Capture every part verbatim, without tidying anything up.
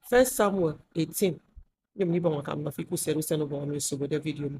First Samuel eighteen. Nyem ndibọñ akam nnọ fi ke usen usen ubọñ emi osobode video mi.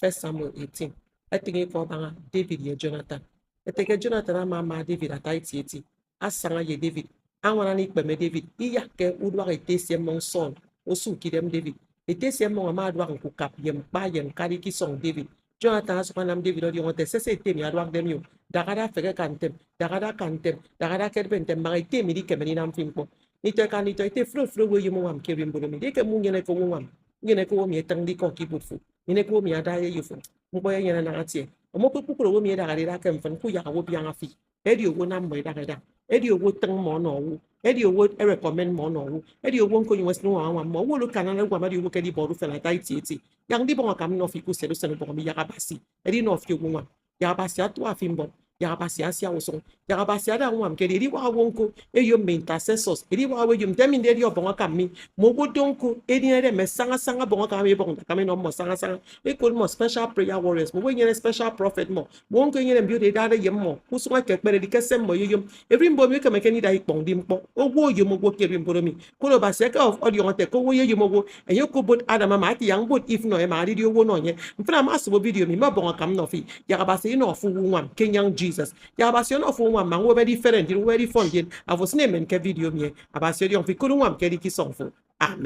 First Samuel eighteen. Etịñ ikọ abaña David ye Jonathan. Ete ke Jonathan ama ama David ata eti eti, asaña ye David, añwana ikpeme David, iyakke uduak ete esie mmọñ Saul osu ke idem David. Ete esie mmọñ ama aduak ñkukap ye mkpa ye ñkari ke isọñ David. Jonathan asụk anam David ọdiọñọ ete, sese ete mi aduakde mi o, dagada fek eka ntem, dagada aka ntem, dagada ke edịbe ntem, mbaña ete mi idikeme ndinam fi ñkpọ. Nditọ eka nditọ ete, fre fre owo eyom uñwam ke ererimbot emi, edieke mme unyeneke owo uñwam, unyeneke owo emi etịñde ikọ ke ibuot fo, unyeneke owo emi ada eyefo, ñkpọ enyene naña atie. Omokpep kpukpru owo emi edahade ida ke mfịn, kuyak owo biaña fi. Edi owo anam mmọ idaha ida. Edi owo tịñ mmọ ọnọ owo. Edi owo erecommend mmọ ọnọ owo. Edi owo ñko onyụñ esịn uñwam añwam mmọ. Owo oro ke anana uñwam edi owo ke edibọde ufan ata eti eti. Yak ndibọñ akam nnọ fi ke usen usen ubọñ mi, yak Abasi edinọ fi owo uñwam. Yak Abasi atua fi mbọm. Yak Abasi asiak usụñ. Yak Abasi ada uñwam ke edi ediwak owo ñko, eyom mme intercessors, ediwak owo eyom nte mi nde edi ọbọñ akam mi. Mme owo do ñko edinede mme saña saña ọbọñ akam mi, ebọñ akam enọ mmọ saña saña. Ekot mmọ special prayer warriors, mme owo enyene special prophet mmọ. Mme owo ñko enyene mbiodo edade ye mmọ, ke usụñ eke ekpere edi ke se mmọ eyeyom. Ererimbot emi ekemeke ndida ikpọñ ndi ñkpọ. Owo oyom owo ke ererimbot emi. Koro Abasi eke ọdiọñọ ete ke owo eyeyom owo, enye okobot Adam ama ete yak mbot Eve nọ ema adidi owo nọ enye. Mfịn ama asobo video mi, mme ọbọñ akam nnọ fi, yak Abasi inọ fi owo uñwam ke enyañ Jesus. Yak Abasi ọnọ fi uñwam, man owo ebe edifere ndien, owo ebe edifọn ndien, afo sịn emen ke video mi, Abasi ọdiọñ fi, koro uñwam ke edi ke isọñ fo. Amen.